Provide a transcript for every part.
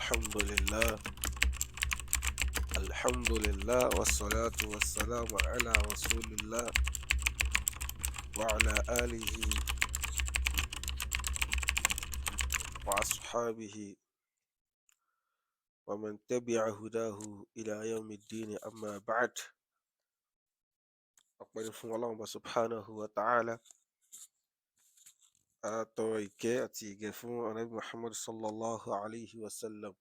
الحمد لله الحمد لله والصلاة والسلام على رسول الله وعلى آله وأصحابه ومن تبع هداه إلى يوم الدين أما بعد. Ọpẹ́ ni fún Ọlọ́run Ọba subhanahu wa ta'ala. A tọrọ ìkẹ́ àti ìgẹ̀ fún Ànábì Muhammad sallallahu alayhi wa sallam.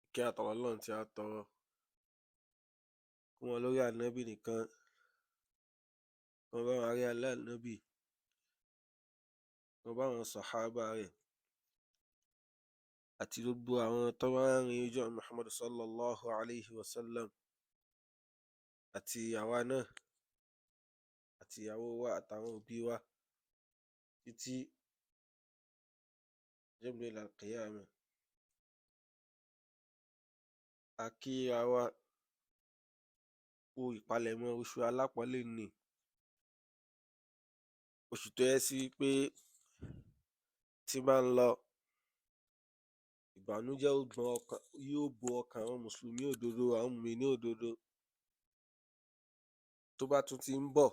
Ìkẹ́ àtọ̀rọ̀ Ọlọ́run tí a tọrọ fún wọn lórí Ànábì nìkan, wọn bá wọn ará ilé Ànábì, wọn bá wọn sàhábà rẹ̀ àti gbogbo àwọn tó bá ń rin ojú ọ̀nà Muhammad sallallahu alayhi wa sallam, àti àwa náà àti ìyàwó wa àtàwọn òbí wa títí yawmil qiyamah. A kíra wa kú ìpalẹ̀mọ́ oṣù alápọ̀nlé nì, oṣù tó jẹ́ sí pé tí bá ń lọ, ìbànújẹ́ ó gbọn ọkàn, yóò bo ọkàn àwọn mùsùlùmí òdodo, àwọn mùmìní òdodo. Tó bá tún ti ń bọ̀,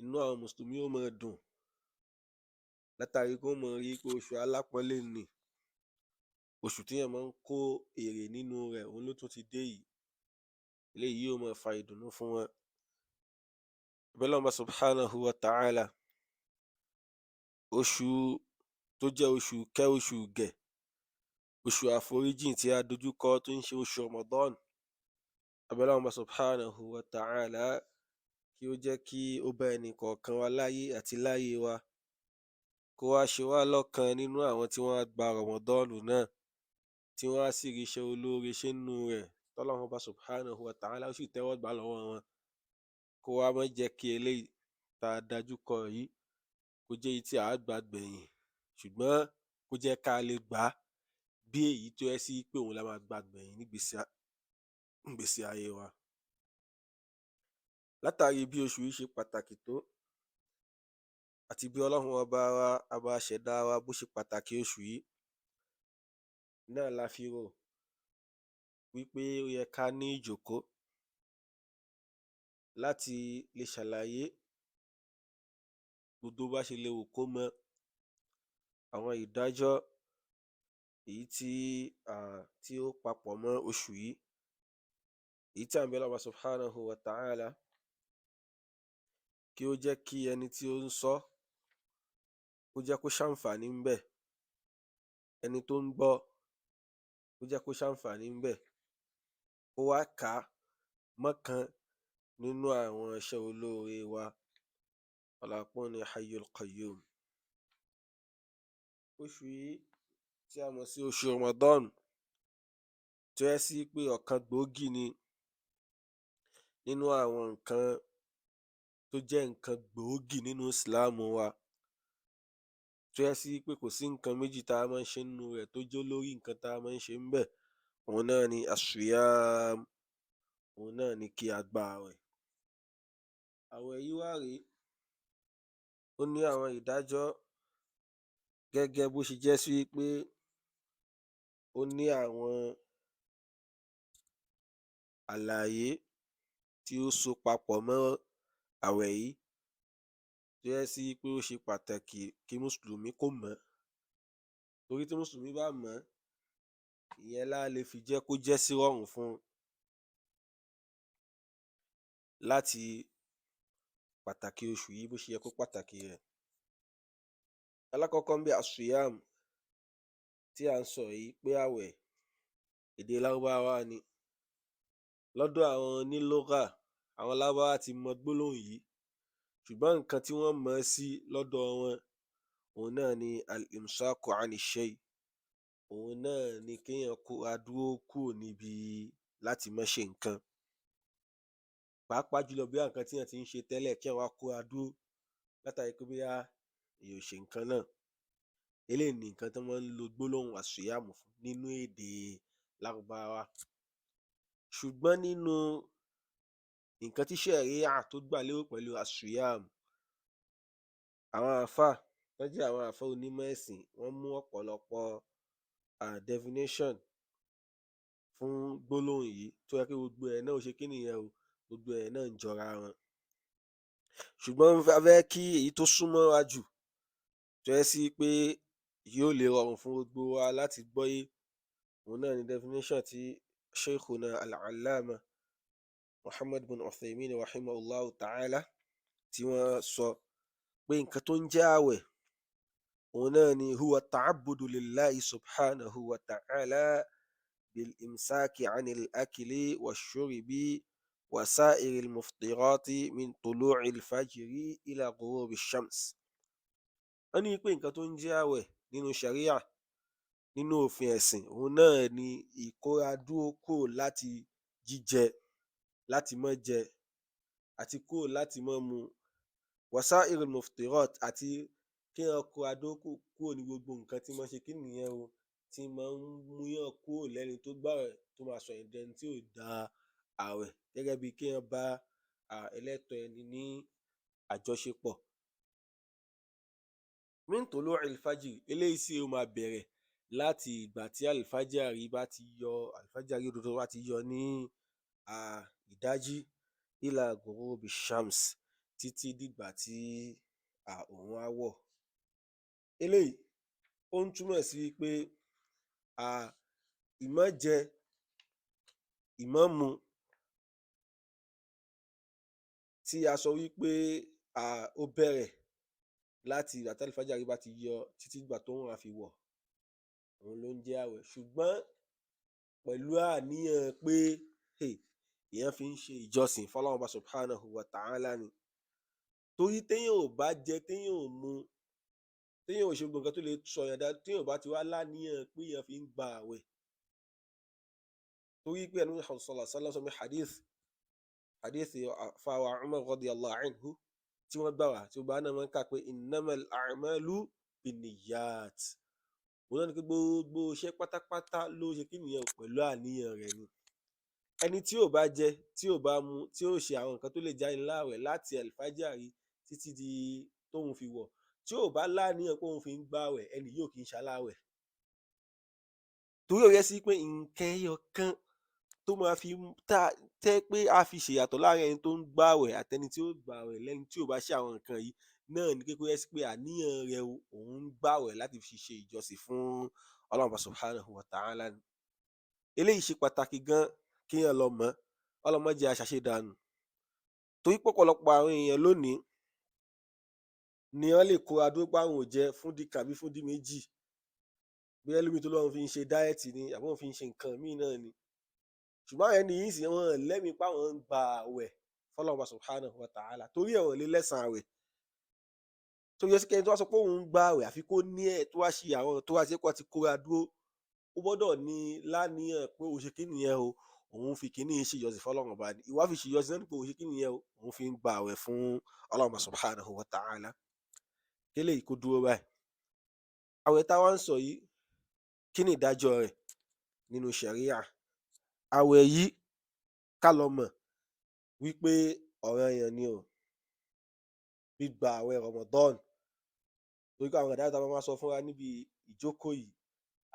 inú àwọn mùsùlùmí ó máa dùn látàrí pé wọ́n máa rí pé oṣù alápọ̀nlé nì, oṣù téèyàn máa ń kó èrè nínú rẹ̀, òun ló tún ti dé yìí. Eléyìí yóò máa fa ìdùnnú fún wọn. Bẹ́lọ́run Ọba subhanahu wa ta'ala, oṣù tó jẹ́ oṣù ìkẹ́, oṣù ìgẹ̀, oṣù àforíjìn tí a dojúkọ, tó ń ṣe oṣù Ramadan, Abẹ́lọ́run Ọba subhanahu wa ta'ala kí ó jẹ́ kí ó bá ẹnì kọ̀ọ̀kan wa láyé àti láyé wa, kó wá ṣe wá lọ́kan nínú àwọn tí wọ́n á gba Ramadan náà, tí wọ́n á sì ríṣẹ́ olóore ṣe nínú rẹ̀, tọ́lọ́run Ọba subhanahu wa ta'ala ó sì tẹ́wọ́ gbà á lọ́wọ́ wọn. Kó wá má jẹ́ kí eléyìí tá a dájú kọ yìí kó jẹ́ èyí tí àá gbà gbẹ̀yìn, ṣùgbọ́n kó jẹ́ ká lè gbà á bí èyí tó jẹ́ sí pé òun la máa gbà gbẹ̀yìn nígbèésí ayé wa. Látàrí bí oṣù yìí ṣe pàtàkì tó àti bí Ọlọ́run Ọba wa, Ọba aṣẹ̀dá wa, bó ṣe pàtàkì oṣù yìí náà la fi rò wípé ó yẹ ká ní ìjòkó láti lè ṣàlàyé gbogbo bá ṣe lè wù kó mọ àwọn ìdájọ́ èyí tí ó papọ̀ mọ́ oṣù yìí, èyí tí à ń bẹ Ọlọ́run Ọba subhanahu wa ta'ala kí ó jẹ́ kí ẹni tí ó ń sọ, kó jẹ́ kó ṣàǹfààní ńbẹ̀, ẹni tó ń gbọ́, kó jẹ́ kó ṣàǹfààní ńbẹ̀, kó wá kà á mọ́kan nínú àwọn iṣẹ́ olóore wa. Ọlápọ̀ ní Hayyul Qayyum. Oṣù yìí tí a mọ̀ sí oṣù Ramadan, tó jẹ́ sí pé ọ̀kan gbòógì ni nínú àwọn nǹkan tó jẹ́ nǹkan gbòógì nínú Ìsìláàmù wa, tó jẹ́ sí pé kò sí nǹkan méjì tá a máa ń ṣe nínú rẹ̀ tó jólórí nǹkan tá a máa ń ṣe ńbẹ̀, òun náà ni as-siyam, òun náà ni kí a gba ààwẹ̀. Ààwẹ̀ yìí wá rèé, ó ní àwọn ìdájọ́ gẹ́gẹ́ bó ṣe jẹ́ sí pé ó ní àwọn àlàyé tí ó so papọ̀ mọ́ ààwẹ̀ yìí, tó jẹ́ sí pé ó ṣe pàtàkì kí mùsùlùmí kó mọ̀ ọ́n, torí tí mùsùlùmí bá mọ̀ ọ́n, ìyẹn lá le fi jẹ́ kó jẹ́ sírọ̀rùn fún un láti pàtàkì oṣù yìí bó ṣe yẹ kó pàtàkì rẹ̀. Alákọ̀ọ́kọ́ ńbẹ̀, as-siyam tí à ń sọ yìí, pé ààwẹ̀, èdè Lárúbáwá ni. Lọ́dọ̀ àwọn onílúgà, àwọn Lárúbáwá ti mọ gbólóhùn yìí, ṣùgbọ́n nǹkan tí wọ́n mọ̀ ọ́n sí lọ́dọ̀ wọn, òun náà ni al-imsaku ani shay, òun náà ni kéèyàn kóra dúró kúrò níbi láti má ṣe nǹkan, pàápàá jùlọ bóyá nǹkan téèyàn ti ń ṣe tẹ́lẹ̀, kéèyàn wá kóra dúró látàrí pé bóyá èèyàn ò ṣe nǹkan náà. Eléyìí ni nǹkan tán máa ń lo gbólóhùn as-siyam fún nínú èdè Lárúbáwá. Ṣùgbọ́n nínú nǹkan tí ṣẹ̀ríà tó gbà lérò pẹ̀lú as-siyam, àwọn àáfàá tán Wọ́n jẹ́ àwọn àfáà onímọ̀ ẹ̀sìn, wọ́n mú ọ̀pọ̀lọpọ̀ definition fún gbólóhùn yìí, tó jẹ́ pé gbogbo ẹ̀ náà ó ṣe kí nìyẹn o, gbogbo ẹ̀ náà ń jọra wọn. Ṣùgbọ́n a fẹ́ kí èyí tó súnmọ́ wa jù, tó jẹ́ sí pé yóò lè rọrùn fún gbogbo wa láti gbọ́yé, òun náà ni definition tí Sheikhuna Al-Allama Muhammad bin Uthaymin rahimahullahu ta'ala tí wọ́n sọ pé nǹkan tó ń jẹ́ àwẹ̀, òun náà ni huwa ta'abbudu lillahi subhanahu wa ta'ala bil imsaki anil akili wa shuribi wa sa'iril muftirati min tulu'il fajri ila ghurubi shams. Wọ́n ní pé nǹkan tó ń jẹ́ àwẹ̀ nínú sharia, nínú òfin ẹ̀sìn, òun náà ni ìkóradúró kúrò láti jíjẹ, láti má jẹ, àti kúrò láti má mu, wasa'iril muftirat, àti kí wọ́n kóradúró kúrò ní gbogbo nǹkan tí máa ṣe kí nìyẹn o, tí máa ń múyàn kúrò lẹ́ni tó gbààwẹ̀, tó máa sọ èèyàn dẹni tí ò gba àwẹ̀, gẹ́gẹ́ bí kí wọ́n bá ẹlẹ́tọ̀ọ́ ẹni ní àjọṣepọ̀. Min tulu'il fajr, eléyìí sì ó máa bẹ̀rẹ̀ láti ìgbà tí àlùfájàrí bá ti yọ, àlùfájàrí òdodo bá ti yọ ní ìdájí, ila ghurubi shams, títí dìgbà tí òòrùn á wọ̀. Eléyìí ó ń túmọ̀ sí pé ìmọ̀ jẹ, ìmọ̀ mu tí a sọ wípé ó bẹ̀rẹ̀ láti ìgbà tí àlùfájàrí bá ti yọ títí ìgbà tóòrùn á fi wọ̀, òun ló ń jẹ́ àwẹ̀. Ṣùgbọ́n pẹ̀lú àníyàn pé èèyàn fi ń ṣe ìjọsìn f'Ọlọ́run Ọba subhanahu wa ta'ala ni. Torí téèyàn ò bá jẹ, téèyàn ò mu, téèyàn ò ṣe gbogbo nǹkan tó lè sọ̀yàn dá, téèyàn ò bá ti wá láníyàn pé èèyàn fi ń gba àwẹ̀. Torí pé Ànábì sallallahu alaihi wasallam sọ pé hadith àfáà Umar radiyallahu anhu tí wọ́n gbà wá, tí gbogbo wa náà máa ń kà pé innamal a'malu binniyat. Òun náà ni pé gbogbo iṣẹ́ pátápátá ló ṣe kí nìyẹn pẹ̀lú àníyàn rẹ̀ ni. Ẹni tí ò bá jẹ, tí ò bá mu, tí ò ṣe àwọn nǹkan tó lè jáni láàwẹ̀ láti àlùfájàrí títí di tóun fi wọ̀, tí ò bá láníyàn pé òun fi ń gbààwẹ̀, ẹni yìí ò kì í ṣaláwẹ̀. Torí ó yẹ sí pé nǹkan ẹyọ kan tó máa fi tá tẹ́ pé a fi ṣèyàtọ̀ láàrin ẹni tó ń gbààwẹ̀ àtẹni tí ó gbààwẹ̀ lẹ́ni tí ò bá ṣe àwọn nǹkan yìí náà ni pé kó yẹ sí pé àníyàn rẹ̀ o, òun ń gbààwẹ̀ láti fi ṣe ìjọsìn fún Ọlọ́run Ọba subhanahu wa ta'ala ni. Eléyìí ṣe pàtàkì gan kéèyàn lọ mọ̀, Ọlọ́run má jẹ́ a ṣàṣedànù. Torí pé ọ̀pọ̀lọpọ̀ àwọn èèyàn lónìí ni wọ́n lè kóra dúró pé àwọn ò jẹ fún di kan àbí fún di méjì. Bóyá ẹlòmíì tó lóun fi ń ṣe dáẹ́tì ni àbí òun fi ń ṣe nǹkan míì náà ni. Ṣùgbọ́n àwọn ẹni yìí sì wọn lẹ́mìí pé àwọn ń gba àwẹ̀ f'Ọlọ́run Ọba subhanahu wa ta'ala, torí ẹ̀ wọ́n lè lẹ́san àwẹ̀. Tó yẹ sí kí ẹni tó wá sọ pé òun ń gba àwẹ̀, àfi kó ní ẹ̀ tó wá ṣe àwọn tó wá ṣe kó ti kóra dúró, ó gbọ́dọ̀ ní láníyàn pé òun ṣe kí nìyẹn o, òun fi kíní ṣe ìjọsìn f'Ọlọ́run Ọba ni. Ìwà fi ṣe ìjọsìn náà ni pé òun ṣe kí nìyẹn o, òun fi ń gba àwẹ̀ fún Ọlọ́run Ọba subhanahu wa ta'ala. Kéléyìí kó dúró báyìí. Àwẹ̀ tá a wá ń sọ yìí, kí ni ìdájọ́ rẹ̀ nínú ṣẹ̀ríà? Àwẹ̀ yìí, ká lọ mọ̀ wípé ọ̀ranyàn ni o, gbígba àwẹ̀ Ramadan. Torí pé àwọn ìdájọ́ tá a máa sọ fún wa níbi ìjókòó yìí,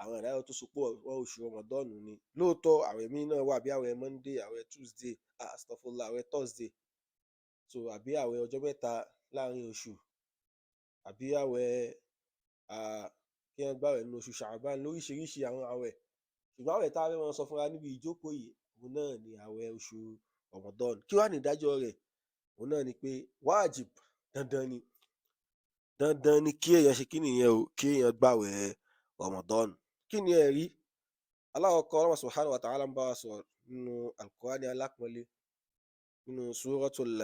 àwọn ìdájọ́ tó so pọ̀ mọ́ oṣù Ramadan ni. Lóòótọ́ àwẹ̀ míì náà wà bí àwẹ̀ Monday, àwẹ̀ Tuesday, astaghfirullah, àwẹ̀ Thursday, so àbí àwẹ̀ ọjọ́ mẹ́ta láàrin oṣù, àbí àwẹ̀ kí wọ́n gbàwẹ̀ nínú oṣù Sha'ban, lóríṣiríṣi àwọn àwẹ̀. Ṣùgbọ́n àwẹ̀ tá a fẹ́ máa sọ fún wa níbi ìjókòó yìí, òun náà ni àwẹ̀ oṣù Ramadan. Kí wá ní ìdájọ́ rẹ̀? Òun náà ni pé wájib, dandan ni. Dandan ni kí èèyàn ṣe kí nìyẹn o, kí èèyàn gbàwẹ̀ Ramadan. Kí ni ẹ̀rí? Alákọ̀ọ́kọ́, Allah subhanahu wa ta'ala ń bá wa sọ̀rọ̀ nínú Al-Qur'ani alápọ̀nlé, nínú Suratul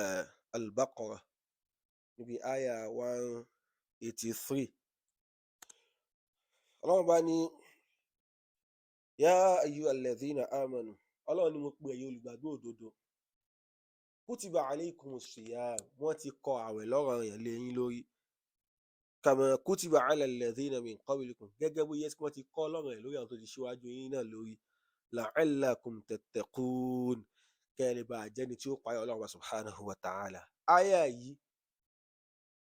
Al-Baqarah, níbi àyà 183. Ọlọ́run bá ní, Ya ayyuhal ladhina amanu, Ọlọ́run ní mo pe ẹ̀yin olùgbàgbọ́ òdodo, kutiba alaykumus siyam, wọ́n ti kọ àwẹ̀ lọ́ranyàn lé yín lórí, kama kutiba ala alladhina min qablikum, gẹ́gẹ́ bó yẹ kí wọ́n ti kọ́ lọ́ranyàn lórí àwọn tó ti ṣíwájú yín náà lórí, la'allakum tattaqun, kẹ́ ẹ lè bá jẹ́ni tí ó páyà Ọlọ́run subhanahu wa ta'ala. Áyà yìí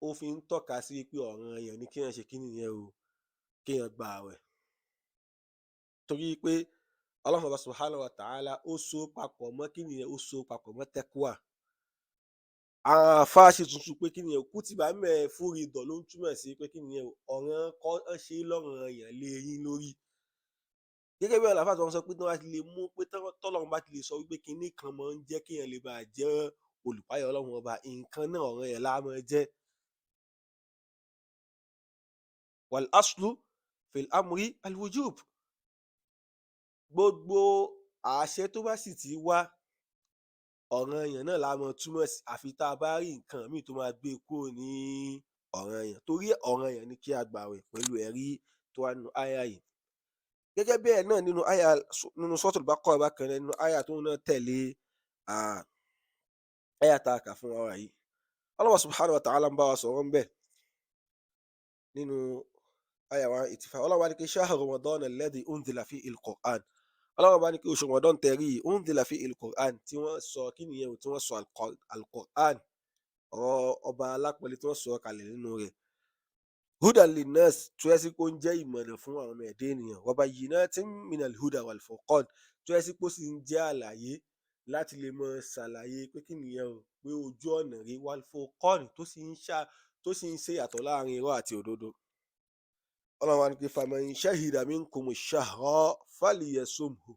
Ó fi ń tọ́ka sí pé ọ̀ranyàn ni kéèyàn ṣe kí nìyẹn o, kéèyàn gba àwẹ̀, torí pé Ọlọ́run Ọba subhanahu wa ta'ala ó so papọ̀ mọ́ kí nìyẹn, ó so papọ̀ mọ́ taqwa. Àwọn àfáà sì tuntun pé kí nìyẹn, kútìbà mẹ́ fúridọ̀ ló ń túmọ̀ sí pé kí nìyẹn, ọ̀ràn kọ́ ń ṣe lọ́ranyàn lé yín lórí. Gẹ́gẹ́ bí àwọn àfáà tí wọ́n sọ pé tí wọ́n bá ti lè mú pé tọ́lọ́run bá ti lè sọ wípé kinní kan máa ń jẹ́ kéèyàn lè bàa jẹ́ olùpáyà Ọlọ́run Ọba, nǹkan náà ọ̀ranyàn lá máa jẹ́. Wal aslu fil amri al wujub. Gbogbo àṣẹ tó bá sì ti wá, ọ̀ranyàn náà la máa túmọ̀ sí, àfi tá a bá rí nǹkan míì tó máa gbé e kúrò ní ọ̀ranyàn. Torí ọ̀ranyàn ni kí a gbààwẹ̀ pẹ̀lú ẹ̀rí tó wà nínú àyà yìí. Gẹ́gẹ́ bẹ́ẹ̀ náà nínú àyà nínú Suratul Baqarah bákan náà, nínú àyà tó náà tẹ̀lé àyà tá a kà fún wa yìí, Allah subhanahu wa ta'ala ń bá wa sọ̀rọ̀ ń bẹ̀ nínú àyà 185. Allah wá ní kí shahru Ramadan alladhi unzila fihi al-Qur'an. Ọlọ́run bá ní kí oṣù Ramadan tẹ̀rí unzila fihi al-Qur'an, tí wọ́n sọ kí nìyẹn o, tí wọ́n sọ al-Qur'an, ọ̀rọ̀ ọba alápọ̀nlé tí wọ́n sọ kalẹ̀ nínú rẹ̀. Hudan linnas, tó yẹ sí pé ó ń jẹ́ ìmọ̀nà fún àwọn ọmọ ẹ̀dá ènìyàn. Wa bayyinatin minal huda wal furqan, tó yẹ sí pé ó sì ń jẹ́ àlàyé láti lè mọ ṣàlàyé pé kí nìyẹn o, pé ojú ọ̀nà rí, wal furqan, tó sì ń ṣe ìyàtọ̀ láàrin irọ́ àti òdodo. Ọlọ́run wá ní pé faman shahida minkumu shahra falyasumhu.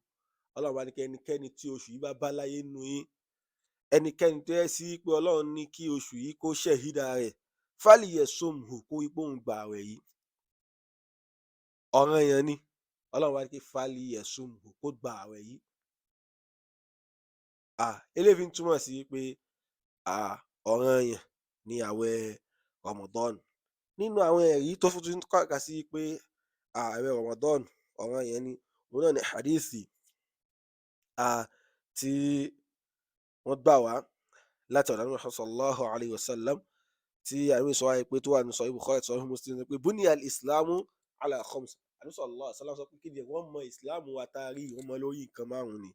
Ọlọ́run wá ní kí ẹnikẹ́ni tí oṣù yìí bá bá láyé nínú yín, ẹnikẹ́ni tó yẹ sí pé Ọlọ́run ní kí oṣù yìí kó ṣẹ̀hídà rẹ̀, falyasumhu, kó rí pé òun gba àwẹ̀ yìí. Ọ̀ranyàn ni. Ọlọ́run wá ní kí falyasumhu, kó gba àwẹ̀ yìí. Eléyìí fi ń túmọ̀ sí pé ọ̀ranyàn ni àwẹ̀ Ramadan. Nínú àwọn ẹ̀rí tó tún tọ́ka sí pé àwẹ̀ Ramadan ọ̀ranyàn ni, òun náà ni hadithi tí wọ́n gbà wá láti ọ̀dọ̀ Ànábì sallallahu alayhi wa sallam, tí Ànábì sọ wáyé pé tó wà ní Sahih Bukhari àti Sahih Muslim pé buniya al-islamu ala khams. Ànábì sallallahu alayhi wa sallam sọ pé kéde wọ́n mọ ìsìláàmù wa tá a rí, wọ́n mọ lórí nǹkan márùn-ún ni.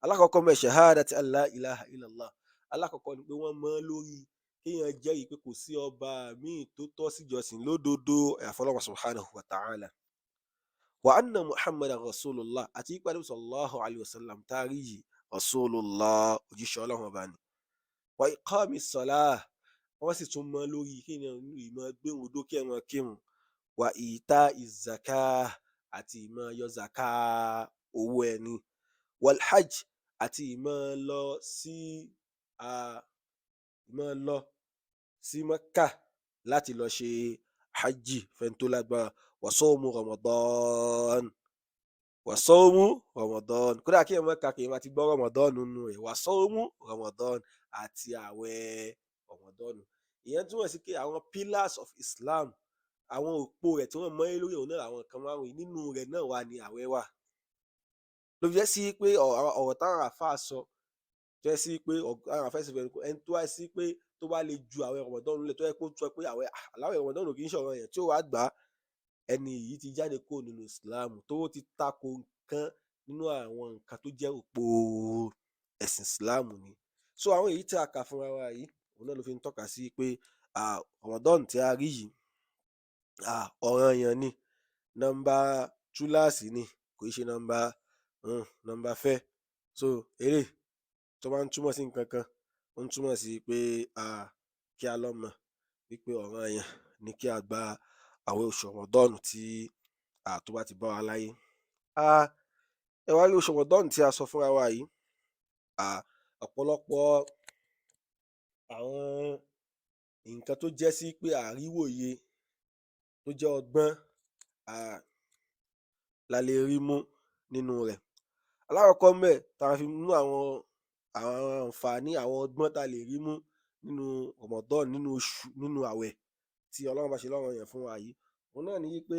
Alákọ̀ọ́kọ́ mẹ́ shahadati an la ilaha illallah. Alákọ̀ọ́kọ́ ni pé wọ́n mọ lórí kéèyàn jẹ́rìí pé kò sí ọba míì tó tọ́ síjọsìn lódodo àyàfi Ọlọ́run subhanahu wa ta'ala. Wa anna muhammadan rasulullah, àti pé Ànábì sallallahu alayhi wa sallam tá a rí yìí rasulullah, òjíṣẹ́ Ọlọ́run ọba ni. Wa iqami salah, wọ́n sì tún mọ lórí kéèyàn ìmọ̀ gbéhùn dókè ẹ̀wọ̀n kírun. Wa ìta ìzàká, àti ìmọ̀ yọ zàká owó ẹni. Wal hajj, àti ìmọ̀ lọ sí Mẹ́kà láti lọ ṣe hajj fẹ́ni tó lágbára. Wa sawmu Ramadan, wa sawmu Ramadan, kódà kí ẹ mọ̀ ká kí ẹ máa ti gbọ́ Ramadan nínú rẹ̀. Wa sawmu Ramadan, àti àwẹ̀ Ramadan. Ìyẹn túmọ̀ sí pé àwọn pillars of Islam, àwọn òpó rẹ̀ tí wọ́n mọ́ lórí òun náà àwọn nǹkan márùn-ún, nínú rẹ̀ náà wà ní àwẹ̀ wà. Ló fi jẹ́ sí pé ọ̀rọ̀ táwọn àfáà sọ, jẹ́ sí pé àwọn àfáà sì fẹ́ ẹni tó wá sí pé tó bá lè ju àwẹ̀ Ramadan lẹ̀, tó yẹ kó sọ pé àwẹ̀ aláwẹ̀ Ramadan kì í ṣọ̀rọ̀ yẹn tí ó wàá gbà á, ẹni yìí ti jáde kúrò nínú Islam, tó ti tako nǹkan nínú àwọn nǹkan tó jẹ́ òpó ẹ̀sìn Islam ni. So àwọn èyí tí a kà fúnra wa yìí, òun náà ló fi ń tọ́ka sí pé Ramadan tí a rí yìí ọ̀ranyàn ni, nọ́mbà túláàsì ni, kò í ṣe nọ́mbà fẹ́. So eré tó bá ń túmọ̀ sí nǹkan kan, ó ń túmọ̀ sí pé kí a lọ mọ̀ wípé ọ̀ranyàn ni kí a gba àwẹ̀ oṣù Ramadan tí tó bá ti bá wa láyé. Ẹ wá rí oṣù Ramadan tí a sọ fúnra wa yìí, ọ̀pọ̀lọpọ̀ àwọn nǹkan tó jẹ́ sí pé àríwòye tó jẹ́ ọgbọ́n la lè rí mú nínú rẹ̀. Alákọ̀ọ́kọ́ ńbẹ̀ tá a fi mú àwọn àǹfààní, àwọn ọgbọ́n tá a lè rí mú nínú Ramadan, nínú oṣù, nínú àwẹ̀ tí Ọlọ́run bá ṣe lọ́ranyàn fún wa yìí, òun náà ni wípé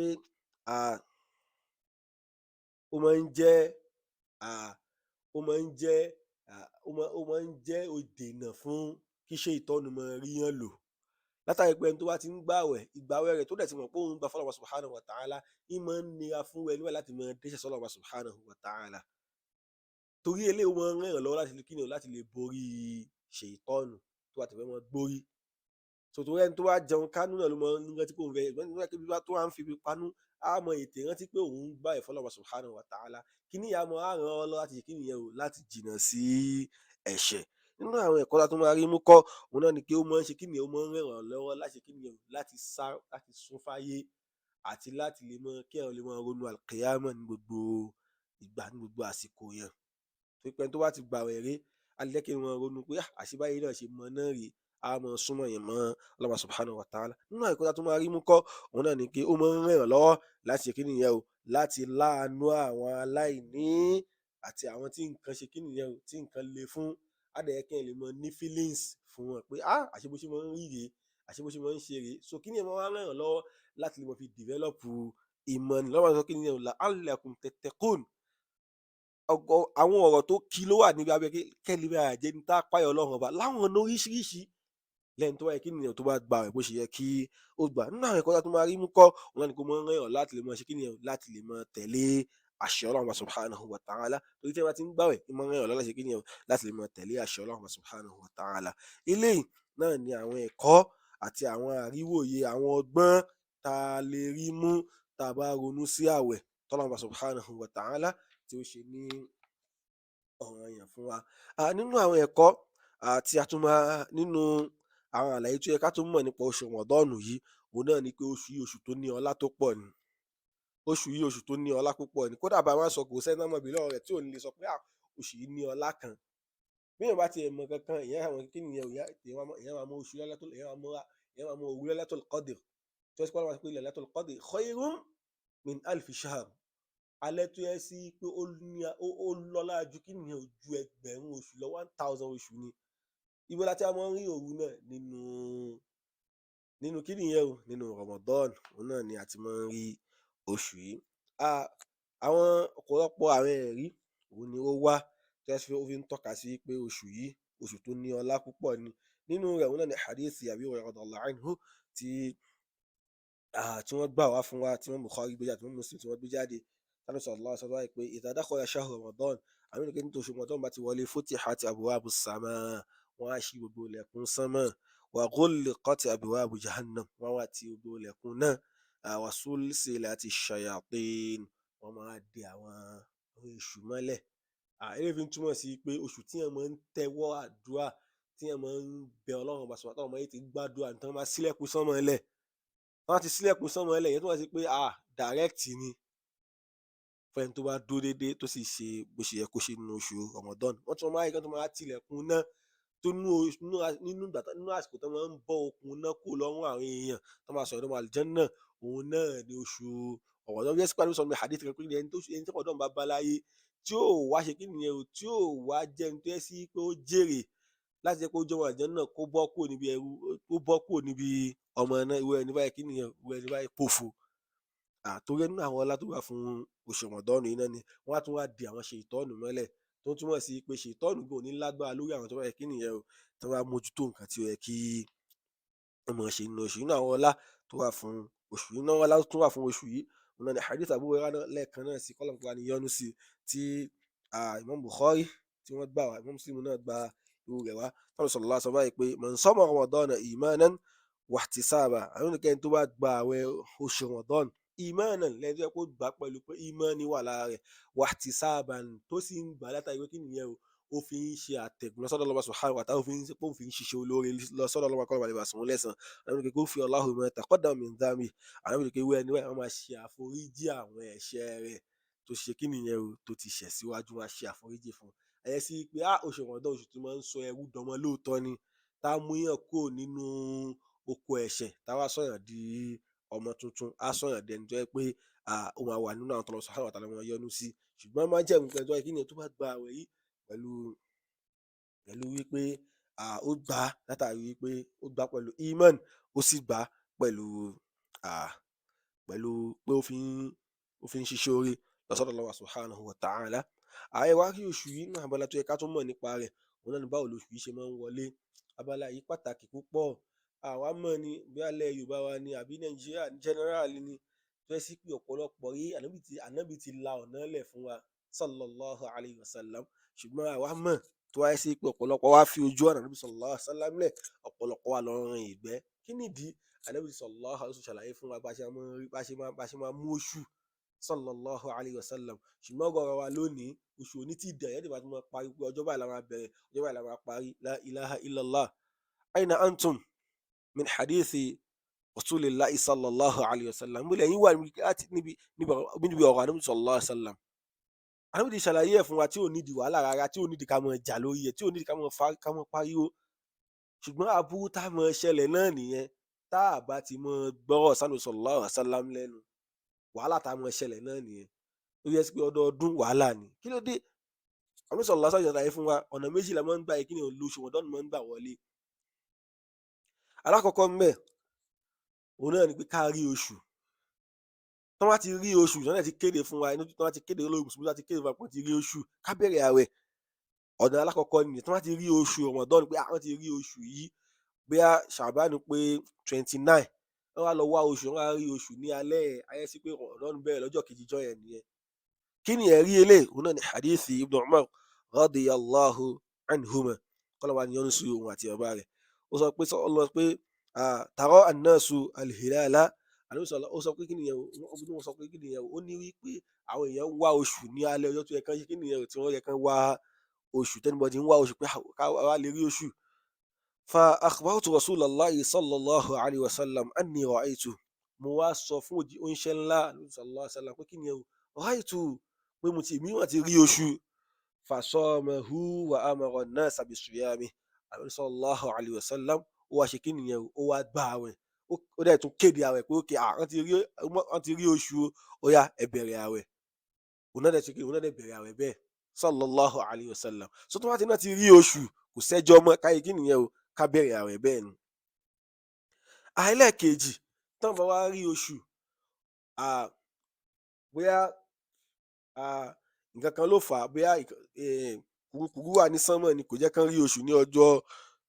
ó máa ń jẹ́ ó máa ń jẹ́ ó máa ń jẹ́ ìdènà fún kí ṣèitọ́nù máa ríyàn lò. Látàrí pé ẹni tó bá ti ń gbàwẹ̀, ìgbàwẹ̀ rẹ̀ tó dẹ̀ ti mọ̀ pé òun gbà f'Ọlọ́run subhanahu wa ta'ala, í máa ń nira fún ẹni bẹ́ẹ̀ láti máa dẹ́ṣẹ̀ s'Ọlọ́run subhanahu wa ta'ala. Torí eléyìí ó máa ń ràn yàn lọ́wọ́ láti lè kíni o, láti lè borí ṣèitọ́nù tó bá ti fẹ́ máa gbórí. Sòtò ẹni tó wá jẹun kánú náà ló mọ ń rántí pé òun fẹ́ ìgbọ́n nígbà tí tó wá ń fi ibi panú, á mọ ètè rántí pé òun ń gbà ìfọlọ́wọ́ subhanahu wa ta'ala. Kíní ìyá mọ á ràn ọ́ lọ láti kíní yẹn o, láti jìnnà sí ẹ̀ṣẹ̀. Nínú àwọn ẹ̀kọ́ tá tó máa rí mú kọ́, òun náà ni pé ó máa ń ṣe kíni, ó máa ń ràn yàn lọ́wọ́ láti kíni o, láti sá, láti sún fáyé àti láti lè mọ kí èèyàn lè máa ronú alqiyama ní gbogbo ìgbà, ní gbogbo àsìkò yẹn. Torí pé ẹni tó bá ti gbààwẹ̀ rí, á lè jẹ́ kí wọ́n ronú pé àṣebáyé náà ṣe mọ náà rèé, á mọ súnmọ́ yẹn mọ́ Allah subhanahu wa ta'ala. Nínú ẹ̀kọ́ tá tó máa rí mú kọ́, òun náà ni pé ó máa ń ràn yàn lọ́wọ́ láti ṣe kíni yẹn o, láti láàánú àwọn aláìní àti àwọn tí nǹkan ṣe kíni yẹn o, tí nǹkan le fún. Á dẹ̀ jẹ́ kí èèyàn lè mọ ní feelings fún wọn pé àṣé bó ṣe máa ń rí rèé, àṣé bó ṣe máa ń ṣe rèé. So kíni yẹn máa wá ràn yàn lọ́wọ́ láti lè mọ fi develop ìmọ̀ ni lọ́wọ́ sọ kíni yẹn o, la'allakum tattaqun. Àwọn ọ̀rọ̀ tó kí ló wà níbi abẹ́ kẹ́lẹ́ bá jẹ́ ní tá a páyọ̀ Ọlọ́run ọba láwọn ọ̀nà oríṣiríṣi lẹ́yìn tó bá yẹ kí nìyẹn tó bá gba rẹ̀ bó ṣe yẹ kí ó gbà. Nínú àwọn ẹ̀kọ́ tó máa rí mú kọ́, òun ni kó máa ń ràn yàn láti lè mọ ṣe kí nìyẹn, láti lè mọ tẹ̀lé àṣẹ Ọlọ́run ọba subhanahu wa ta'ala. Torí tí wọ́n bá ti ń gbàwẹ̀, ó máa ń ràn yàn láti ṣe kí nìyẹn, láti lè mọ tẹ̀lé àṣẹ Ọlọ́run ọba subhanahu wa ta'ala. Eléyìí náà ni àwọn ẹ̀kọ́ àti àwọn àríwòye, àwọn ọgbọ́n tá a lè rí mú tá a bá ronú sí àwẹ̀ tọ́lọ́run ọba subhanahu wa ta'ala tí ó ṣe ní ọ̀ranyàn fún wa. Nínú àwọn ẹ̀kọ́ àti àtúmọ̀ nínú àwọn àlàyé tó yẹ ká tún mọ̀ nípa oṣù Ramadan yìí, òun náà ni pé oṣù yìí, oṣù tó ní ọlá tó pọ̀ ni. Oṣù yìí, oṣù tó ní ọlá púpọ̀ ni. Kódà bá a máa sọ, kò sẹ́ni náà mọ̀ bí lọ́wọ́ rẹ̀ tí ò ní lè sọ pé oṣù yìí ní ọlá kan. Bí èèyàn bá tiẹ̀ mọ̀ kankan, èèyàn àwọn kí nìyẹn, èèyàn máa mọ oṣù Lailatul, èèyàn máa mọ òru Lailatul Qadr. Tí wọ́n sì pàlọ́ pé Lailatul Qadr khayrun min alfi shahr. Alẹ́ tó yẹ sí pé ó lọ́lá ju kí nìyẹn, ju ẹgbẹ̀rún oṣù lọ, 1000 oṣù ni. Ibo la ti máa ń rí òru náà? Nínú kí nìyẹn o, nínú Ramadan, òun náà ni a ti máa ń rí oṣù yìí. Àwọn ọ̀pọ̀lọpọ̀ àwọn ẹ̀rí òun ni ó wá tí ó fi ń tọ́ka sí pé oṣù yìí, oṣù tó ní ọlá púpọ̀ ni. Nínú rẹ̀, òun náà ni hadithi Abi Hurairah radiyallahu anhu tí wọ́n gbà wá fún wa, tí wọ́n Bukhari gbé jáde, tí wọ́n Muslim tí wọ́n gbé jáde. Ànábì sallallahu alaihi wasallam pé idha dakhala shahru Ramadan, àwọn ènìyàn ní oṣù Ramadan bá ti wọlé, futihati abwabu samaa, wọ́n á ṣí gbogbo ilẹ̀kùn sánmọ̀, wa ghulliqati abwabu jahannam, wọ́n wá ti gbogbo ilẹ̀kùn náà, wa sulsilati shayatin, wọ́n máa de àwọn èṣù mọ́lẹ̀. Eléyìí fi ń túmọ̀ sí pé oṣù tí èèyàn máa ń tẹ́wọ́ àdúrà, tí èèyàn máa ń bẹ Ọlọ́run ọba sọ̀rọ̀, táwọn ọmọ yìí ti gbàdúrà, tí wọ́n máa ṣílẹ̀kùn sánmọ̀ lẹ̀. Wọ́n ti ṣílẹ̀kùn sánmọ̀ lẹ̀, ìyẹn túmọ̀ sí pé direct ni fún ẹni tó bá dúró déédéé tó sì ṣe bó ṣe yẹ kó ṣe nínú oṣù Ramadan. Wọ́n tún máa ń rí kí wọ́n máa tilẹ̀kùn náà tó nínú ìgbà, nínú àsìkò tó máa ń bọ́ okùn náà kúrò lọ́rùn àwọn èèyàn tó máa sọ̀rọ̀ lọ́mọ àlùjánnà, òun náà ni oṣù Ramadan. Bí ẹ sì pàdé sọ̀rọ̀ hadith kan pé ẹni tí Ramadan bá bá láyé tí ó wá ṣe kí nìyẹn o, tí ó wá jẹ́ ẹni tó yẹ sí pé ó jèrè láti jẹ́ pé ó jọmọ àlùjánnà, kó bọ́ kúrò níbi ẹrú, kó bọ́ kúrò níbi ọmọ náà, irú ẹni báyìí kí nìyẹn, irú ẹni báyìí pòfo. Torí nínú àwọn ọlá tó wà fún oṣù Ramadan yìí náà ni wọ́n á tún wá di àwọn ṣètọ́ọ̀nù mọ́lẹ̀, tó ń túmọ̀ sí pé ṣètọ́ọ̀nù kò ní lágbára lórí àwọn tó bá yẹ kí nìyẹn o, tó bá mójútó nǹkan tí ó yẹ kí wọ́n máa ṣe nínú oṣù yìí. Nínú àwọn ọlá tó wà fún oṣù yìí, nínú àwọn ọlá tó wà fún oṣù yìí, òun náà ni hadith Abu Hurairah lẹ́ẹ̀kan náà sí, kọ́lọ̀ kó yọ́nú sí, tí Imam Bukhari tí wọ́n gbà wá, Imam Muslim náà gba irú rẹ̀ wá. Tọ́lá sallallahu alaihi wasallam báyìí pé man sama Ramadana imanan wahtisaba, àwọn oníkẹ́ni tó bá gba àwẹ̀ oṣù Ramadan imanan, lẹ́yìn tó yẹ kó gbà pẹ̀lú pé imani wà lára rẹ̀, wahtisaban, tó sì ń gbà látàrí pé kí nìyẹn o, ó fi ń ṣe àtẹ̀gùn lọ́sọ́dọ̀ Allah subhanahu wa ta'ala, ó fi ń ṣe pé ó fi ń ṣiṣẹ́ olóore lọ́sọ́dọ̀ Allah kọ́ lọ́ba sùn lẹ́sàn. Àwọn oníkẹ́ kó fi Allahu ma taqaddama min dhanbi, àwọn oníkẹ́ wẹ́ ẹni wọ́n máa ṣe àforíjì àwọn ẹ̀ṣẹ̀ rẹ̀ tó ṣe kí nìyẹn o, tó ti ṣẹ̀ síwájú, máa ṣe àforíjì fún un. Ẹ̀yẹ sí pé oṣù Ramadan, oṣù tó máa ń sọ ẹrú dọmọ lóòótọ́ ni, tá a mú yàn kúrò nínú oko ẹ̀ṣẹ̀, tá a wá sọ̀yàn di ọmọ tuntun, á sọ̀yàn dẹni tó yẹ pé ó máa wà nínú àwọn tọ́lọ́ subhanahu wa ta'ala wọn yọ́nú sí. Ṣùgbọ́n máa jẹ́ nǹkan tó yẹ kí nìyẹn tó bá gba àwẹ̀ yìí pẹ̀lú wípé ó gbà látàrí wípé ó gbà pẹ̀lú iman, ó sì gbà pẹ̀lú pẹ̀lú pé ó fi ń ṣiṣẹ́ oore lọ́sọ́dọ̀ Allah subhanahu wa ta'ala. Ààyè wá rí oṣù yìí náà, abala tó yẹ ká tún mọ̀ nípa rẹ̀, òun náà ni báwo lóṣù yìí ṣe máa ń wọlé. Abala yìí pàtàkì púpọ̀. Àwa mọ̀ ni bí alẹ́ Yorùbá wa ni àbí Nàìjíríà general ni, tó yẹ sí pé ọ̀pọ̀lọpọ̀ rí Ànábì ti la ọ̀nà lẹ̀ fún wa sallallahu alayhi wa sallam. Ṣùgbọ́n àwa mọ̀ tó wáyé sí pé ọ̀pọ̀lọpọ̀ wa fi ojú ọ̀nà Ànábì sallallahu alayhi wa sallam lẹ̀, ọ̀pọ̀lọpọ̀ wa lọ rin ìgbẹ́, Kí nìdí? Ànábì sallallahu alaihi wasallam ṣàlàyé fún wa bá ṣe máa mú oṣù sallallahu alaihi wasallam. Ṣùgbọ́n ọ̀gọ̀rọ̀ wa lónìí oṣù òní tí ìdẹ̀ yẹn ti bá ti máa parí pé ọjọ́ báyìí la máa bẹ̀rẹ̀, ọjọ́ báyìí la máa parí. La ilaha illallah. Aina antum min hadithi rasulillahi sallallahu alaihi wasallam. Mo lè yín wà níbi ọ̀rọ̀ Ànábì sallallahu alaihi wasallam. Ànábì ti ṣàlàyé ẹ̀ fún wa tí ò nídìí wàhálà rárá, tí ò nídìí ká máa jà lórí ẹ̀, tí ò nídìí ká máa pariwo. Ṣùgbọ́n aburú tá a máa ṣẹlẹ̀ náà nìyẹn, tá a bá ti máa gbọ́rọ̀ sánú sallallahu alaihi wasallam lẹ́nu, wàhálà tá a máa ṣẹlẹ̀ náà nìyẹn. Ó yẹ sí pé ọdọọdún wàhálà ni. Kí ló dé? Ànábì sallallahu alaihi wasallam ṣàlàyé fún wa ọ̀nà méjì la máa ń gbà yìí, kí ni lóṣù Ramadan máa ń gbà wọlé. Alákọ̀ọ́kọ́ ńbẹ̀, òun náà ni pé ká rí oṣù. Tọ́ bá ti rí oṣù, tọ́ bá ti kéde fún wa, inú tọ́ bá ti kéde olórí mùsùlùmí, tọ́ bá ti kéde fún wa pé wọ́n ti rí oṣù, ká bẹ̀rẹ̀ àwẹ̀. Ọ̀nà alákọ̀ọ́kọ́ nìyẹn. Tọ́ bá ti rí oṣù Ramadan pé àwọn ti rí oṣù yìí, bóyá Ṣàbánu pé 29, wọ́n wá lọ wá oṣù, wọ́n wá rí oṣù ní alẹ́ ayé sí pé Ramadan bẹ̀rẹ̀ lọ́jọ́ kejì jọ́ yẹn nìyẹn. Kí ni ẹ̀rí eléyìí? Òun náà ni hadithi Ibn Umar radiyallahu anhuma, kọ́lọ́ wa ni yọ́nú sí òun àti bàbá rẹ̀. Ó sọ pé pé tàrọ an-nasu al-hilala. Ànábì sọ̀rọ̀, ó sọ pé kí nìyẹn o, ó sọ pé kí nìyẹn o, ó ní wípé àwọn èèyàn ń wá oṣù ní alẹ́ ọjọ́ tó yẹ kán ṣe kí nìyẹn o, tí wọ́n yẹ kán wá oṣù, tẹ́nibọ́dì ń wá oṣù pé ká wá lè rí oṣù. Fa akhbartu rasulallahi sallallahu alayhi wa sallam anni ra'aytu. Mo wá sọ fún oníṣẹ́ ńlá sallallahu alayhi wa sallam pé kí nìyẹn o, ra'aytu, pé mo ti èmi wọ́n ti rí oṣù. Fasamahu wa amara an-nasa bisiyami. Ànábì sallallahu alayhi wa sallam ó wá ṣe kí nìyẹn o, ó wá gba àwẹ̀, ó dẹ̀ tún kéde àwẹ̀ pé ókè wọ́n ti rí oṣù, ó yá ẹ bẹ̀rẹ̀ àwẹ̀. Òun náà dẹ̀ ṣe kí òun náà dẹ̀ bẹ̀rẹ̀ àwẹ̀ bẹ́ẹ̀ sallallahu alayhi wa sallam. So tó bá ti náà ti rí oṣù, kò sẹ́jọ́ mọ́ káyé kí nìyẹn o, ká bẹ̀rẹ̀ àwẹ̀ bẹ́ẹ̀ ni. Ẹlẹ́ẹ̀kejì, tán bá wá rí oṣù, bóyá nǹkan kan ló fà á, bóyá kùrukùru wà ní sánmọ̀ ni kò jẹ́ kán rí oṣù ní ọjọ́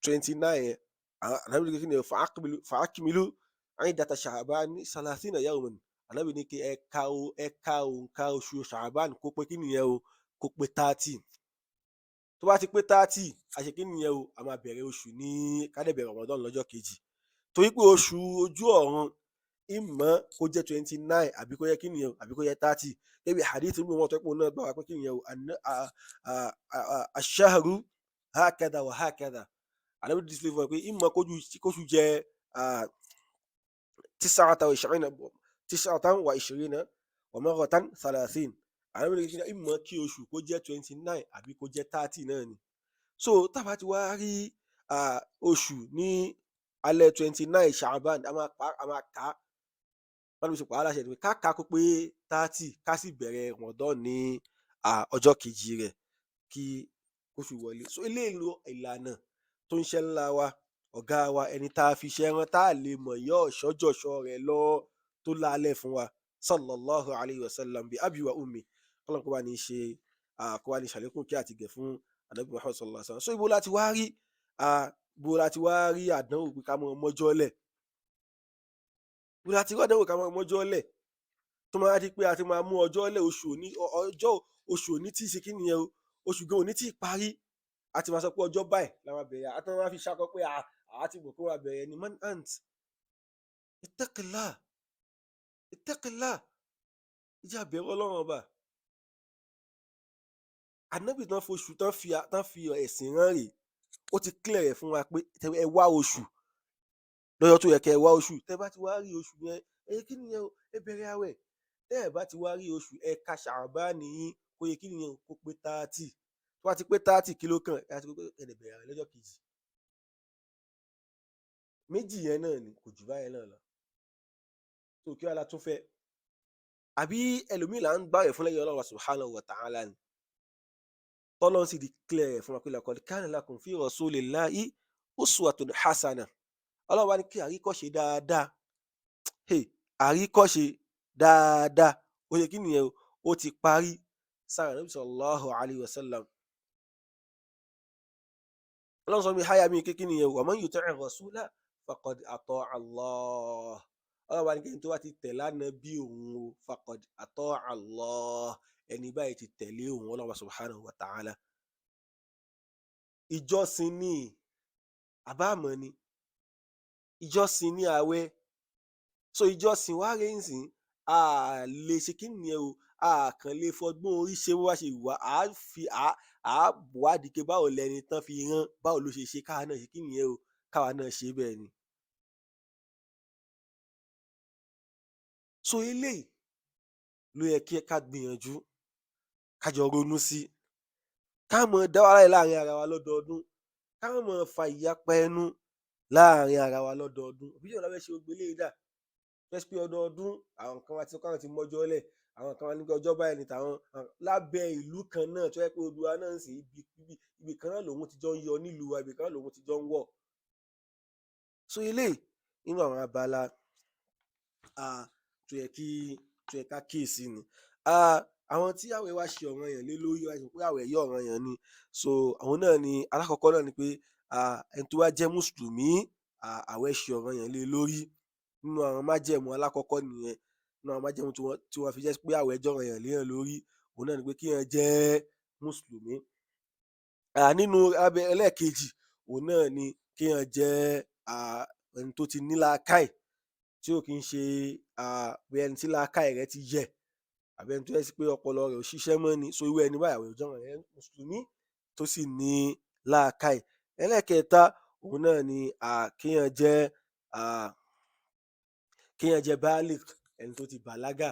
29 yẹn. Ànábì ní kí ni fa'akmilu iddata Sha'ban salasina yawman. Ànábì ní kí ẹ ka òǹkà oṣù Sha'ban kó pé kí nìyẹn o, kó pé 30. Tó bá ti pé 30, a ṣe kí nìyẹn o, a máa bẹ̀rẹ̀ oṣù ní ká dẹ̀ bẹ̀rẹ̀ Ramadan lọ́jọ́ kejì. Torí pé oṣù ojú ọ̀run ìmọ̀ kó jẹ́ 29 àbí kó jẹ́ kí nìyẹn o, àbí kó jẹ́ 30. Gẹ́gẹ́ bí hadith Ibn Umar tó pọ̀ náà gbà wá pé kí nìyẹn o, ash-shahru hakadha wa hakadha. Ànábì display fún wa pé ìmọ̀ kójú jẹ́ tis'atan wa ishirina wa marratan thalathin. Ànábì ní kí ìmọ̀ kí oṣù kó jẹ́ 29 àbí kó jẹ́ 30 náà ni. So tá bá ti wá rí oṣù ní alẹ́ 29 Sha'ban, a máa kà á. Wọ́n ní bí ṣe pa á láṣẹ ni pé ká kà á kó pé 30, ká sì bẹ̀rẹ̀ Ramadan ní ọjọ́ kejì rẹ̀ kí oṣù wọlé. So eléyìí lo ìlànà tó ń ṣe ńlá wa, ọ̀gá wa, ẹni tá a fi ṣe ẹran tá a lè mọ̀ yọ ọ̀ṣọ́jọ̀ṣọ́ rẹ̀ lọ tó lálẹ́ fún wa sallallahu alayhi wa sallam bi abi wa ummi. Kọ́lọ́n kó bá ní ṣe kó bá ní ṣàlékún kí àti gẹ̀ fún Ànábì Muhammad sallallahu alayhi wa sallam. So ibo láti wá rí ibo láti wá rí àdánwò pé ká mọ mọ́jọ́ lẹ̀, ibo láti rí àdánwò ká mọ mọ́jọ́ lẹ̀ tó máa di pé a ti máa mú ọjọ́ lẹ̀ oṣù òní, ọjọ́ oṣù òní tí ì ṣe kí nìyẹn o, oṣù gan òní tí ì parí, a ti máa sọ pé ọjọ́ báyìí la máa bẹ̀rẹ̀, a ti máa fi ṣakọ pé a ti mọ̀ pé wọ́n bẹ̀rẹ̀ ni. Man ant, ittaqillah, ittaqillah, ìjà bẹ̀rù Ọlọ́run ọba. Ànábì tán foṣù tán fi ẹ̀sìn rán rè, ó ti clear rẹ̀ fún wa pé ẹ wá oṣù lọ́jọ́ tó yẹ kẹ́ ẹ wá oṣù. Tẹ́ bá ti wá rí oṣù yẹn, ẹ kí nìyẹn o, ẹ bẹ̀rẹ̀ àwẹ̀. Tẹ́ ẹ bá ti wá rí oṣù, ẹ ka Ṣàbáànì yín kó yẹ kí nìyẹn o, kó pé 30. Tó bá ti pé 30, kí ló kàn? Ẹ ti pé ẹ lè bẹ̀rẹ̀ àwẹ̀ lọ́jọ́ kejì. Méjì yẹn náà ni, kò jù báyẹn náà lọ. Tó kí wàá la tún fẹ́? Àbí ẹlòmíì là ń gbààwẹ̀ fún lẹ́yìn Ọlọ́run subhanahu wa ta'ala ni. Tọ́lọ́run sì declare rẹ̀ fún wa pé laqad kana lakum fi rasulillahi uswatun hasana. Ọlọ́run wá ní kí àríkọ́ṣe dáadáa, àríkọ́ṣe dáadáa, ó yẹ kí nìyẹn o, ó ti parí sára Ànábì sallallahu alayhi wa sallam. Ọlọ́run sọ mi háyà mi kékeré nìyẹn o, wa man yuti'i rasula faqad ata'a Allah. Ọlọ́run wá ní kí ẹni tó bá ti tẹ̀lé Ànábì òun o, faqad ata'a Allah, ẹni báyìí ti tẹ̀lé òun Ọlọ́run subhanahu wa ta'ala. Ìjọsìn ni àbámọ̀ ni, Ìjọsìn ní àwẹ̀. So ìjọsìn wá rèé ńsìn, a lè ṣe kí nìyẹn o, a kàn lè fọgbọ́n orí ṣe bó bá ṣe wù wá. À á fi à á wádìí pé báwo lẹni tán fi rán, báwo ló ṣe ṣe, káwa náà ṣe kí nìyẹn o, káwa náà ṣe bẹ́ẹ̀ ni. So eléyìí ló yẹ kí ká gbìyànjú, ká jọ ronú sí, ká mọ dá wàhálà láàrin ara wa lọ́dọọdún, ká má mọ fa ìyapa ẹnu láàrin ara wa lọ́dọọdún. Bí yóò lọ fẹ́ ṣe gbogbo eléyìí dà fẹ́ pé ọdọọdún, àwọn kan wá ti kọ́, àwọn ti mọ́jọ́ lẹ̀, àwọn kan wá ní pé ọjọ́ báyìí ni tàwọn lábẹ́ ìlú kan náà tó yẹ pé gbogbo wa náà sì ibi kan náà lòun ti jọ ń yọ nílùú wa, ibi kan náà lòun ti jọ ń wọ̀. So eléyìí nínú àwọn abala tó yẹ kí tó yẹ ká kíyèsí ni. Àwọn tí àwẹ̀ wá ṣe ọ̀ranyàn lé lórí, wá ṣe pé àwẹ̀ yìí ọ̀ranyàn ni. So àwọn náà ni, alákọ̀ọ́kọ́ náà ni pé ẹni tó bá jẹ́ mùsùlùmí, àwẹ̀ ṣe ọ̀ranyàn lé lórí. Nínú àwọn májẹ̀mú alákọ̀ọ́kọ́ nìyẹn. Nínú àwọn májẹ̀mú tí wọ́n fi jẹ́ pé àwẹ̀ jẹ́ ọ̀ranyàn léèyàn lórí, òun náà ni pé kéèyàn jẹ́ mùsùlùmí. Nínú abẹ ẹlẹ́ẹ̀kejì, òun náà ni kéèyàn jẹ́ ẹni tó ti ní làákàì, tí ò kí ń ṣe bí ẹni tí làákàì rẹ̀ ti yẹ̀, àbí ẹni tó jẹ́ sí pé ọpọlọ rẹ̀ ò ṣiṣẹ́ mọ́ ni. So irú ẹni báyìí, àwẹ̀ ò jẹ́ ọ̀ranyàn. Mùsùlùmí tó sì ní làákàì. Ẹlẹ́ẹ̀kẹta, òun náà ni kéèyàn jẹ́ baligh, ẹni tó ti bàlágà,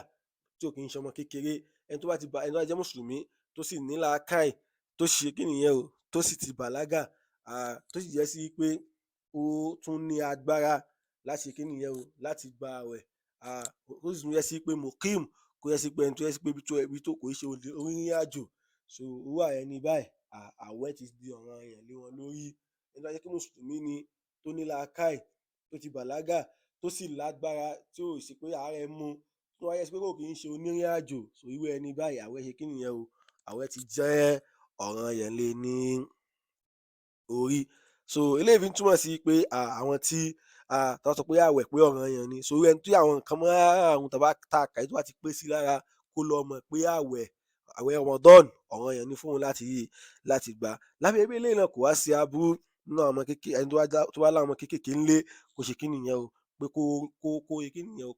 tí ò kí ń ṣe ọmọ kékeré. Ẹni tó bá jẹ́ mùsùlùmí, tó sì ní làákàì, tó ṣe kí nìyẹn o, tó sì ti bàlágà, tó sì jẹ́ sí pé ó tún ní agbára láti ṣe kí nìyẹn o, láti gba àwẹ̀, ó sì tún jẹ́ sí pé muqim, kó jẹ́ sí pé ẹni tó jẹ́ sí pé ibi tó kò í ṣe onírìn àjò. So irú àwọn ẹni báyìí, àwẹ̀ ti di ọ̀ranyàn lé wọn lórí. Ẹni tó bá jẹ́ pé mùsùlùmí ni, tó ní làákàì, tó ti bàlágà, tó sì lágbára, tí ò sí pé àárẹ̀ mú, tó wá jẹ́ sí pé kò kí ń ṣe onírìn àjò, so irú ẹni báyìí, àwẹ̀ ṣe kí nìyẹn o, àwẹ̀ ti jẹ́ ọ̀ranyàn lé ní orí. So eléyìí fi ń túmọ̀ sí pé àwọn tí tó sọ pé àwẹ̀ pé ọ̀ranyàn ni, so irú ẹni tí àwọn nǹkan márààrún tá a kà yìí tó bá ti pé sí lára, kó lọ mọ̀ pé àwẹ̀ Ramadan ọ̀ranyàn ni fún òun láti gbà. Lábẹ́ ibi eléyìí náà, kò wá sí aburú nínú àwọn ọmọ kékeré, ẹni tó bá láwọn ọmọ kéékèèké ńlé, kó ṣe kí nìyẹn o, pé kó ṣe kí nìyẹn o,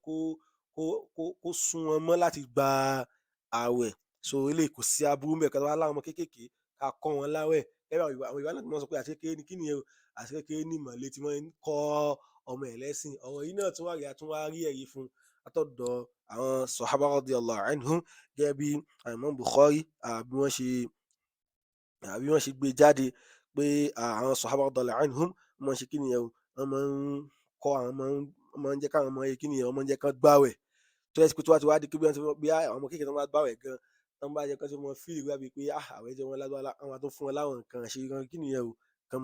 kó sún wọn mọ́ láti gba àwẹ̀. So eléyìí kò sí aburú ńbẹ̀ ká bá láwọn ọmọ kéékèèké, ká kọ́ wọn láwẹ̀. Gẹ́gẹ́ àwọn Yorùbá náà ti máa ń sọ pé àti kékeré ni kí nìyẹn o, àti kékeré ní ìmọ̀le tí wọ́n ń kọ́ ọmọ ẹ̀ lẹ́sìn. Ọ̀rọ̀ yìí náà tún wá rí, a tún wá rí ẹ̀rí fún látọ̀dọ̀ àwọn sahaba radiyallahu anhum, gẹ́gẹ́ bí Imam Bukhari bí wọ́n ṣe gbé jáde pé àwọn sahaba radiyallahu anhum wọ́n máa ń ṣe kí nìyẹn o, wọ́n máa ń kọ́ àwọn, wọ́n máa ń jẹ́ káwọn ọmọ yẹn kí nìyẹn, wọ́n máa ń jẹ́ kán gbàwẹ̀. Tó yẹ pé tó bá ti wá di pé bí wọ́n ti bí àwọn ọmọ kékeré tó bá gbàwẹ̀ gan, tó bá jẹ́ kán tí wọ́n feel bóyá bíi pé àwẹ̀ jẹ́ wọn lágbára, wọ́n máa tún fún wọn láwọn nǹkan ṣe kan kí nìyẹn o, kán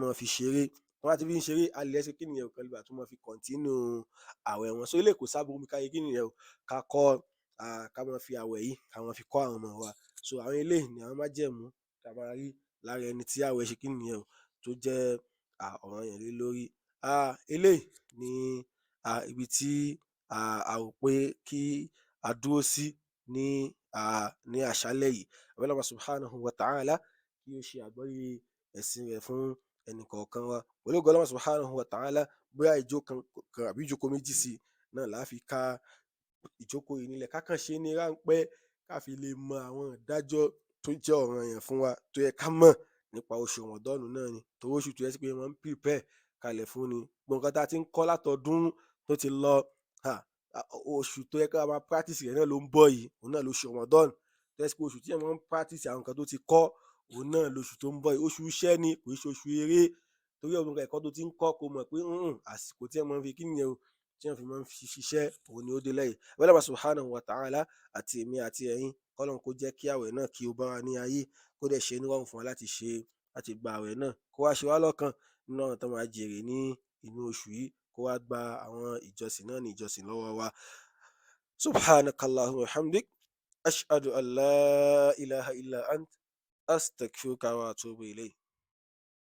máa fi ṣeré. Tó bá ti fi ń ṣeré, a lè ṣe kí nìyẹn o, kán lè bá tún máa fi continue àwẹ̀ wọn. So eléyìí kò sáburú ká ṣe kí nìyẹn o, ká kọ́, ká máa fi àwẹ̀ yìí, ká máa fi kọ́ àwọn ọmọ wa. So àwọn eléyìí ni àwọn májẹ̀mú tá a máa rí lára ẹni tí àwẹ̀ ṣe kí nìyẹn o, tó jẹ́ ọ̀ranyàn lé lórí. Eléyìí ni ibi tí a rò pé kí a dúró sí ní àṣálẹ́ yìí. Abẹ́ Allah subhanahu wa ta'ala kí ó ṣe àgbọ́yé ẹ̀sìn rẹ̀ fún ẹnì kọ̀ọ̀kan wa. Pẹ̀lú ògo Allah subhanahu wa ta'ala, bóyá ìjókòó kan àbí ìjókòó méjì sí náà la fi ká ìjókòó yìí nílẹ̀, ká kàn ṣe ní ráńpẹ́, ká fi lè mọ àwọn ìdájọ́ tó jẹ́ ọ̀ranyàn fún wa tó yẹ ká mọ̀ nípa oṣù Ramadan náà ni. Torí oṣù tó yẹ sí pé wọ́n ń prepare kalẹ̀ fún ni. Gbogbo nǹkan tá a ti ń kọ́ látọdún tó ti lọ, oṣù tó yẹ ká máa practice rẹ̀ náà ló ń bọ̀ yìí, òun náà lóṣù Ramadan. Tó yẹ sí pé oṣù tí èèyàn máa ń practice àwọn nǹkan tó ti kọ́, òun náà lóṣù tó ń bọ̀ yìí. Oṣù iṣẹ́ ni, kò í ṣe oṣù eré. Torí ọ̀gbọ̀n ẹ̀kọ́ tó ti ń kọ́, kó mọ̀ pé àsìkò tí èèyàn máa ń fi kí nìyẹn o, tí èèyàn fi máa ń fi ṣiṣẹ́, òun ni ó dé lẹ́yìn. Abẹ́ Allah subhanahu wa ta'ala àti èmi àti ẹ̀yin, k'Ọlọ́run kó jẹ́ kí àwẹ̀ náà kí ó bá wa ní ayé, kó dẹ̀ ṣe nírọ̀rùn fún wa láti ṣe, láti gba àwẹ̀ náà, kó wá ṣe wá lọ́kan nínú àwọn tó máa jèrè ní inú oṣù yìí, kó wá gba àwọn ìjọsìn náà ní ìjọsìn lọ́wọ́ wa. Subhanakallahumma wa hamdik, ashhadu an la ilaha illa ant, astaghfiruka wa atubu ilayk.